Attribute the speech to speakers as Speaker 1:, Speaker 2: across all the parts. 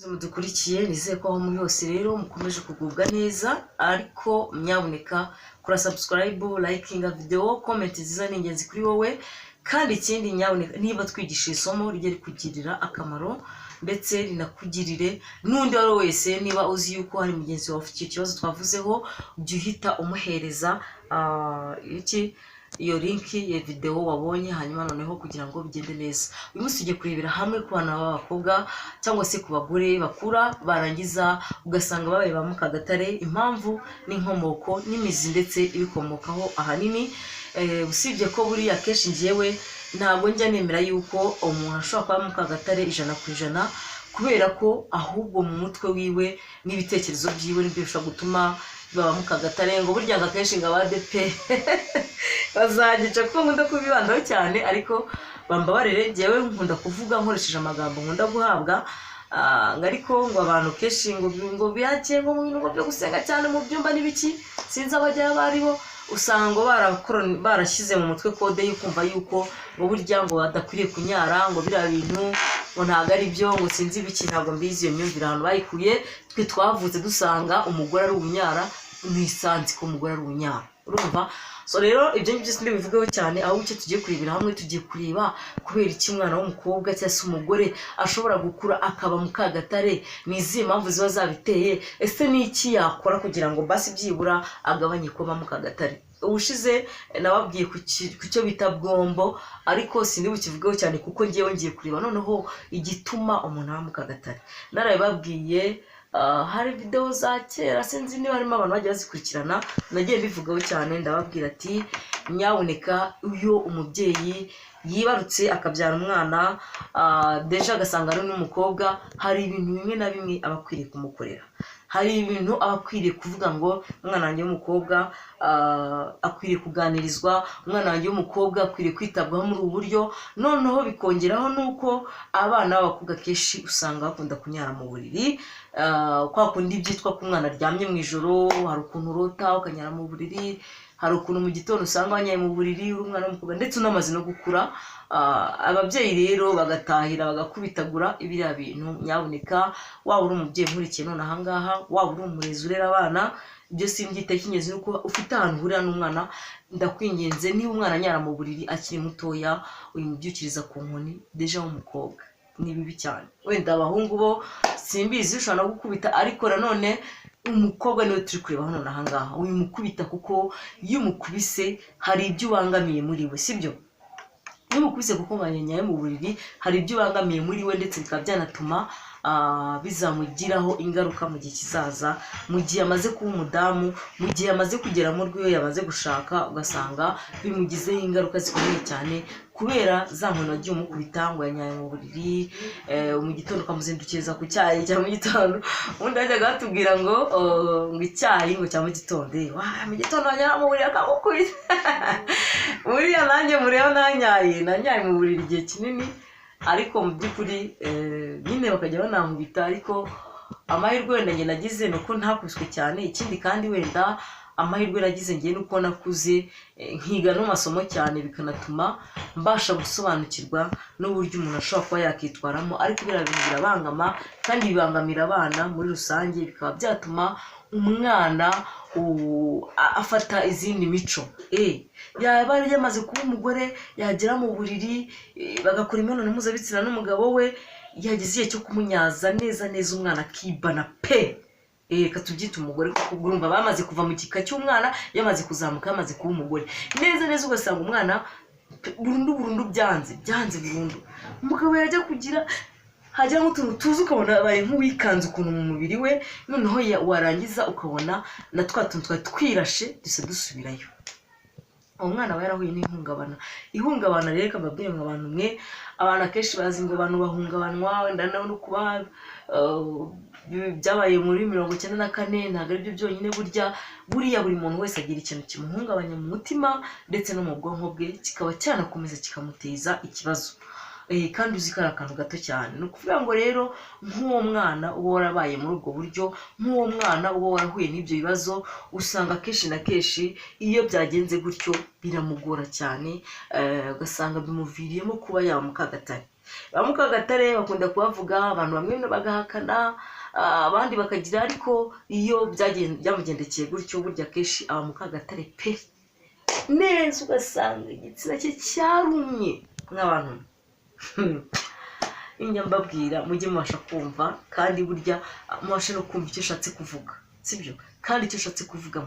Speaker 1: Mudukurikiye, nizeye ko aho muri hose rero mukomeje kugubwa neza, ariko nyabuneka kora subscribe, likinga video, comment nziza ni ingenzi kuri wowe. Kandi ikindi, nyabuneka, niba twigishije isomo rijye rikugirira akamaro ndetse rinakugirire n'undi uwo ari we wese. Niba uzi yuko hari mugenzi wawe ufite icyo kibazo twavuzeho, jya uhita umuhereza iki, iyo link ya videwo wabonye, hanyuma noneho kugira ngo bigende neza. Uyu munsi tugiye kurebera hamwe ku bana b'abakobwa cyangwa se ku bagore bakura, barangiza ugasanga babaye ba mukagatare, impamvu n'inkomoko n'imizi ndetse ibikomokaho ahanini. Usibye ko buriya akenshi ngewe ntabwo njya nemera yuko umuntu ashobora kuba mukagatare 100%, kubera ko ahubwo mu mutwe wiwe n'ibitekerezo byiwe nibyo bishobora gutuma baba mukagatare. Ngo burya ngo akenshi ngo abadeperi bazagica kuko nkunda kubibandaho cyane, ariko bambabarire, njyewe nkunda kuvuga nkoresheje amagambo nkunda guhabwa. Ngo ariko ngo abantu kenshi ngo bihakiye ngo mu bintu ngo byo gusenga cyane mu byumba n'ibiki, sinzi abajyayo abo ari bo, usanga ngo barashyize mu mutwe code yo kumva yuko ngo burya ngo badakwiriye kunyara, ngo biriya bintu ngo ntabwo ari byo, ngo sinzi ibiki. Ntabwo mbizi iyo myumvire ahantu bayikuye. Twe twavutse dusanga umugore ari ubunyara, ntisanzi ko umugore ari ubunyara, urumva? So rero ibyo ngibyo sindibivugeho cyane, ahubwo icyo tugiye kurebera hamwe, tugiye kureba kubera iki umwana w'umukobwa cyangwa se umugore ashobora gukura akaba mukagatare. Ni izihe mpamvu ziba zabiteye? Ese ni iki yakora kugira ngo basi byibura agabanye kuba mukagatare? Ubushize nababwiye ku cyo bita bwombo, ariko sindi bukivugeho cyane kuko ngewe ngiye kureba noneho igituma umuntu aba mukagatare. Narabibabwiye, hari videwo za kera, sinzi niba harimo abantu bagiye bazikurikirana, nagiye mbivugaho cyane. Ndababwira ati nyabuneka, iyo umubyeyi yibarutse akabyara umwana, déjà agasanga ari n'umukobwa, hari ibintu bimwe na bimwe aba akwiriye kumukorera. Hari ibintu aba akwiriye kuvuga ngo umwana wanjye w'umukobwa akwiriye kuganirizwa, umwana wanjye w'umukobwa akwiriye kwitabwaho muri ubu buryo. Noneho bikongeraho n'uko abana b'abakobwa kenshi usanga bakunda kunyara mu buriri, kwa kundi byitwa ko umwana aryamye mu ijoro, hari ukuntu urota ukanyara mu buriri, hari ukuntu mu gitondo usanga wanyaye mu buriri uri umwana w'umukobwa ndetse unamaze no gukura. Ababyeyi rero bagatahira bagakubitagura biriya bintu. Nyabuneka, waba uri umubyeyi nkurikiye none ahangaha, waba uri umurezi urera abana, ibyo simbyita, icy'ingenzi ni uko ufite ahantu uhurira n'umwana. Ndakwinginze, niba umwana anyara mu buriri akiri mutoya, uyimubyukiriza ku nkoni, déjà w'umukobwa ni bibi cyane. Wenda abahungu bo simbizi, ushobora no gukubita, ariko nanone umukobwa niwe turi kureba hano ahangaha. Wimukubita, kuko iyo umukubise hari ibyo ubangamiye muri we, sibyo? Iyo umukubise kuko ngo yanyaye mu buriri, hari ibyo ubangamiye muri we, ndetse bikaba byanatuma bizamugiraho ingaruka mu gihe kizaza, mu gihe amaze kuba umudamu, mu gihe amaze kugera mu rwiwe, yamaze gushaka, ugasanga bimugizeho ingaruka zikomeye cyane kubera za nkoni wagiye umukubita ngo yanyaye mu buriri. Mu gitondo ukamuzindukiriza ku cyayi cya mu gitondo. Ubundi bajyaga batubwira ngo, oh, ngo icyayi ngo cya mu gitondo, mu gitondo wanyara mu buriri akamukubita. Buriya nanjye mureba nanyaye mu buriri igihe kinini, ariko mu by'ukuri nyine bakajya banankubita, ariko amahirwe wenda njye nagize ni uko ntakubiswe cyane. Ikindi kandi wenda amahirwe nagize njye ni uko nakuze nkiga no masomo cyane, bikanatuma mbasha gusobanukirwa n'uburyo umuntu ashobora kuba yakitwaramo. Ariko biriya bintu birabangama kandi bibangamira abana muri rusange, bikaba byatuma umwana afata izindi mico. Yaba yamaze kuba umugore, yagera mu buriri, bagakora imibonano mpuzabitsina n'umugabo we, yageze igihe cyo kumunyaza neza neza, umwana akibana pe. Reka tubyite umugore, kuko ubwo urumva bamaze kuva mu gika cy'umwana, yamaze kuzamuka, yamaze kuba umugore neza neza, ugasanga umwana burundu burundu byanze byanze burundu. Umugabo yajya kugira hajya nk'utuntu tuzi, ukabona abaye nk'uwikanze ukuntu mu mubiri we, noneho warangiza ukabona na twa tuntu twari twirashe dusa dusubirayo. Uwo mwana aba yarahuye n'ihungabana. Ihungabana rero, reka mbabwire ngo abantu mwe, abantu akenshi bazi ngo abantu bahungabanwa wenda no kuba byabaye muri 94, ntabwo aribyo byonyine. Burya buriya buri muntu wese agira ikintu kimuhungabanya mu mutima ndetse no mu bwonko bwe, kikaba cyanakomeza kikamuteza ikibazo. Kandi uzi ko ari akantu gato cyane. Ni ukuvuga ngo rero nk'uwo mwana uba warabaye muri ubwo buryo, nk'uwo mwana uba warahuye n'ibyo bibazo, usanga akenshi na kenshi iyo byagenze gutyo biramugora cyane, ugasanga bimuviriyemo kuba yaba mukagatare. Ba Mukagatare bakunda kubavuga, abantu bamwe bagahakana, abandi bakagira, ariko iyo byamugendekeye gutyo, burya akenshi aba Mukagatare pe neza, ugasanga igitsina cye cyarumye. Nk'abantu njya mbabwira, mujye mubasha kumva, kandi burya mubashe no kumva icyo ushatse kuvuga, sibyo? Kandi icyo ushatse kuvuga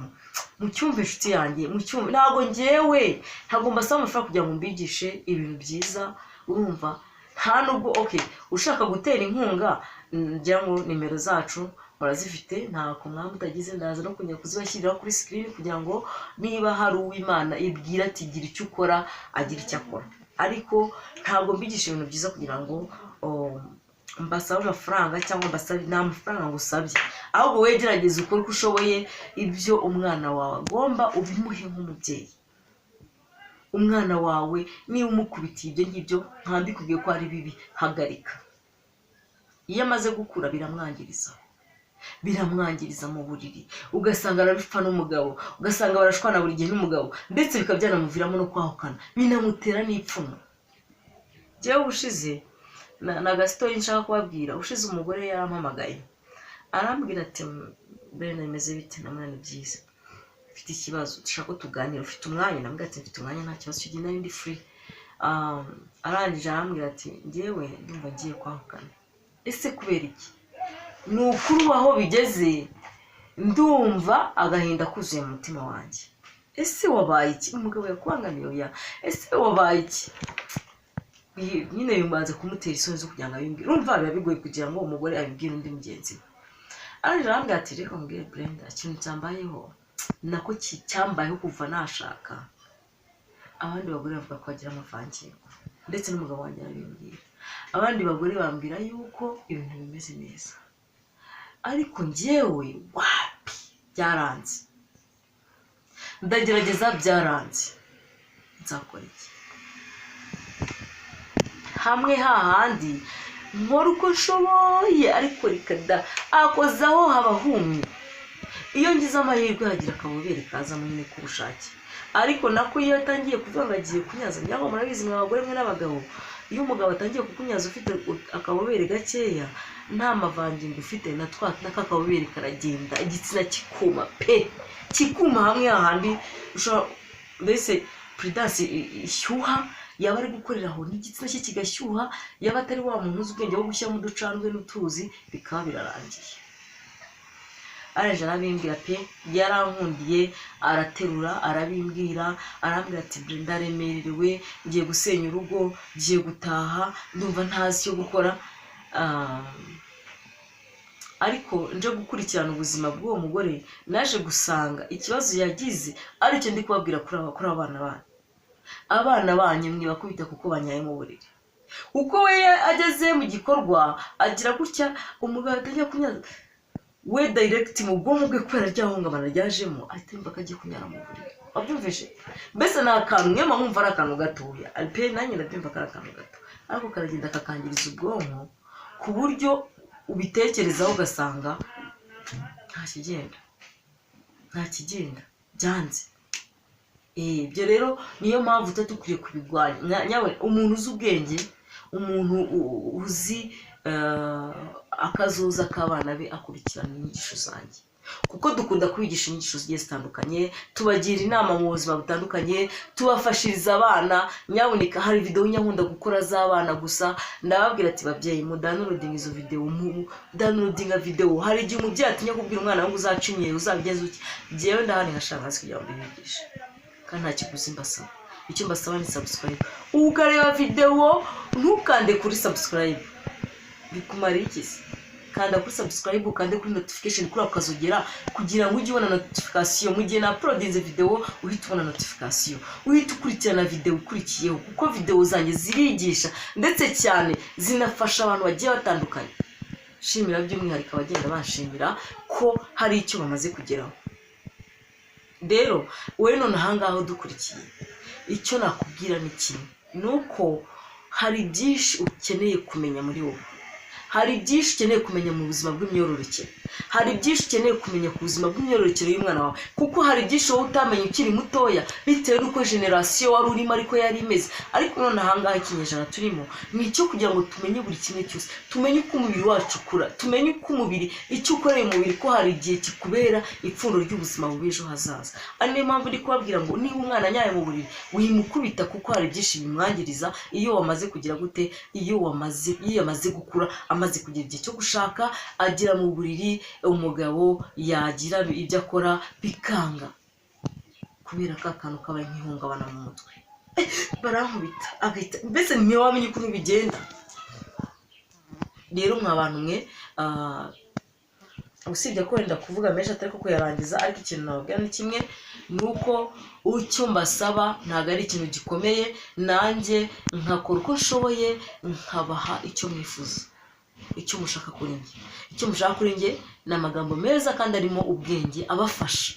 Speaker 1: mucyumve, inshuti yanjye, mucyumve. Ntabwo ngewe, ntabwo mbasaba amafaranga kugira ngo mbigishe ibintu byiza, urumva? Nta nubwo, okay, ushaka gutera inkunga, ngira ngo nimero zacu murazifite, ntako mwaba mutagize. Ndaza no kongera kuzibashyiriraho kuri screen kugira ngo niba hari uw'Imana ibwira ati "Gira icyo ukora", agira icyo akora. Ariko ntabwo mbigisha ibintu byiza kugira ngo mbasabe amafaranga cyangwa mbasabe. Nta mafaranga ngusabye, ahubwo wowe gerageza ukore uko ushoboye, ibyo umwana wawe agomba ubimuhe nk'umubyeyi. Umwana wawe niba umukubitiye ibyo ngibyo, mbikubwiye ko ari bibi, hagarika. Iyo amaze gukura biramwangiriza, biramwangiriza mu buriri, ugasanga arabipfa n'umugabo, ugasanga barashwana buri gihe n'umugabo, ndetse bikaba byanamuviramo no kwahukana, binamutera n'ipfunwe. Njyewe ubushize na agasitori nshaka kubabwira. Ushize umugore yarampamagaye, arambwira ati: "Brenda, bimeze bite?" Namwe ni byiza, mfite ikibazo, dushaka ko tuganira, ufite umwanya? Namubwira ati: "Mfite umwanya, nta kibazo." Icyo gihe nari ndi free. Arangije arambwira ati: "Njyewe ndumva ngiye kwahukana." Ese kubera iki? Ni ukuri aho bigeze ndumva agahinda kuzuye mu mutima wanjye. Ese wabaye iki? Umugabo yakubangamiye? Oya. Ese wabaye iki? Nyine bibanza kumutera isoni zo kugira ngo abimbwire. Urumva biba bigoye kugira ngo umugore abibwire undi mugenzi we. Arangije arambwira ati: "Reka mbwire Brenda, ikintu cyambayeho, nako cyambayeho kuva nashaka, abandi bagore bavuga ko bagira amavangingo, ndetse n'umugabo wanjye arabimbwira. Abandi bagore bambwira yuko ibintu bimeze neza, ariko njyewe wapi, byaranze, ndagerageza byaranze. Nzakora iki?" Hamwe hahandi nkora uko nshoboye, ariko reka da, akozaho haba humye. Iyo ngize amahirwe hagira akabobere kazamo nyine k'ubushake, ariko nako iyo atangiye kuvuga ngo agiye kunyaza, ngira ngo murabizi mwa bagore mwe n'abagabo, iyo umugabo atangiye kukunyaza ufite akabobere gakeya, nta mavangingo ufite, na twa n'aka kabobere karagenda, igitsina kikuma pe, kikuma hamwe hahandi ushobora mbese Prudence ishyuha, yaba ari gukorera aho n'igitsina cye kigashyuha, yaba atari wa muntu uzi ubwenge wo gushyiramo uducandwe n'utuzi, bikaba birarangiye. Araje arabimbwira pe, yarankundiye, araterura arabimbwira, arambwira ati: "Brenda, ndaremerewe, ngiye gusenya urugo, ngiye gutaha, ndumva ntazi icyo gukora." Ariko nje gukurikirana ubuzima bw'uwo mugore, naje gusanga ikibazo yagize aricyo ndi kubabwira kuri aba bana banyu. Abana banyu mwibakubita kuko banyaye mu buriri, kuko we ageze mu gikorwa agira gutya, umugabo atajya kunyaza, we direct mu bwonko bwe, kubera rya hungabana ryajemo, ahita yumva ko agiye kunyara mu buriri. Wabyumvise? Mbese ni akantu mwe mwumva ari akantu gatoya pe, nanjye ndabyumva ko ari akantu gato, ariko karagenda kakangiriza ubwonko ku buryo ubitekerezaho ugasanga nta kigenda, nta kigenda, byanze. Ibyo rero niyo mpamvu tuba dukwiye kubirwanya. Nyawe umuntu uzi ubwenge, umuntu uzi akazoza k'abana be, akurikirana inyigisho zanjye, kuko dukunda kwigisha inyigisho zigiye zitandukanye, tubagira inama mu buzima butandukanye, tubafashiriza abana. Nyabuneka, hari videwo nkunda gukora z'abana gusa. Ndababwira ati: "Babyeyi, mudownloadinga izo videwo, downloadinga videwo." Hari igihe umubyeyi atinya kubwira umwana we ngo uzaca imyeyo, uzabigenza uki. Njyewe ndahari nka shangazi kugira ngo mbibigishe, kandi nta kiguzi mbasaba. Icyo mbasaba ni subscribe, ukareba videwo. Ntukande kuri subscribe, bikumara iki se? Kanda kuri subscribe, ukande kuri notification, kuri ako kazogera, kugira ngo ujye ubona notification mu gihe na uploadinze videwo, uhite ubona notification, uhite ukurikirana videwo ikurikiyeho, kuko videwo zanjye zirigisha ndetse cyane zinafasha abantu bagiye batandukanye. Shimira by'umwihariko abagenda banshimira ko hari icyo bamaze kugeraho. Rero wowe none ahangaha udukurikiye, icyo nakubwira ni kimwe, ni uko hari byinshi ukeneye kumenya muri wowe. Hari byinshi ukeneye kumenya mu buzima bw'imyororokere, hari byinshi ukeneye kumenya ku buzima bw'imyororokere y'umwana wawe, kuko hari byinshi wowe utamenya ukiri mutoya bitewe n'uko génération wari urimo ariko yari imeze. Ariko none ahangaha ikinyejana turimo ni icyo kugira ngo tumenye buri kimwe cyose, tumenye uko umubiri wacu ukura, tumenye uko umubiri, icyo ukoreye umubiri, ko hari igihe kikubera ipfundo ry'ubuzima bubi ejo hazaza. Ari niyo mpamvu ndi kubabwira ngo niba umwana anyaye mu buriri, wimukubita, kuko hari byinshi bimwangiriza iyo wamaze kugira gute, iyo yamaze gukura, amaze kugira igihe cyo gushaka, agera mu buriri, umugabo yagira ibyo akora bikanga kubera ka kantu kabaye nk'ihungabana mu mutwe. Barankubita, agahita mbese ntiwamenya ukuntu bigenda. Rero mwa bantu mwe, usibye ko wenda kuvuga menshi atari ko kuyarangiza, ariko ikintu nababwira ni kimwe, ni uko icyo mbasaba ntabwo ari ikintu gikomeye, nanjye nkakora uko nshoboye nkabaha icyo mwifuza, icyo mushaka kuri njye. Icyo mushaka kuri njye ni amagambo meza kandi arimo ubwenge abafasha.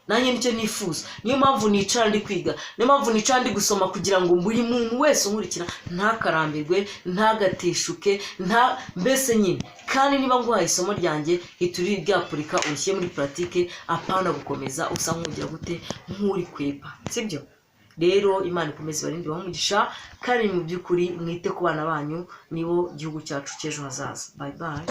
Speaker 1: Nanjye nicyo nifuza, niyo mpamvu nicara ndi kwiga, niyo mpamvu nicara ndi gusoma, kugira ngo buri muntu wese unkurikira ntakarambirwe, ntagateshuke, nta mbese nyine. Kandi niba nguhaye isomo ryanjye, hita uriryapurika, urishyire muri pratique, apana gukomeza usa nk'ugira gute, nk'uri kwepa, sibyo? Rero Imana ikomeze ibarinde, ibahe umugisha, kandi mu by'ukuri mwite ku bana banyu, nibo gihugu cyacu cy'ejo hazaza. Bye bye.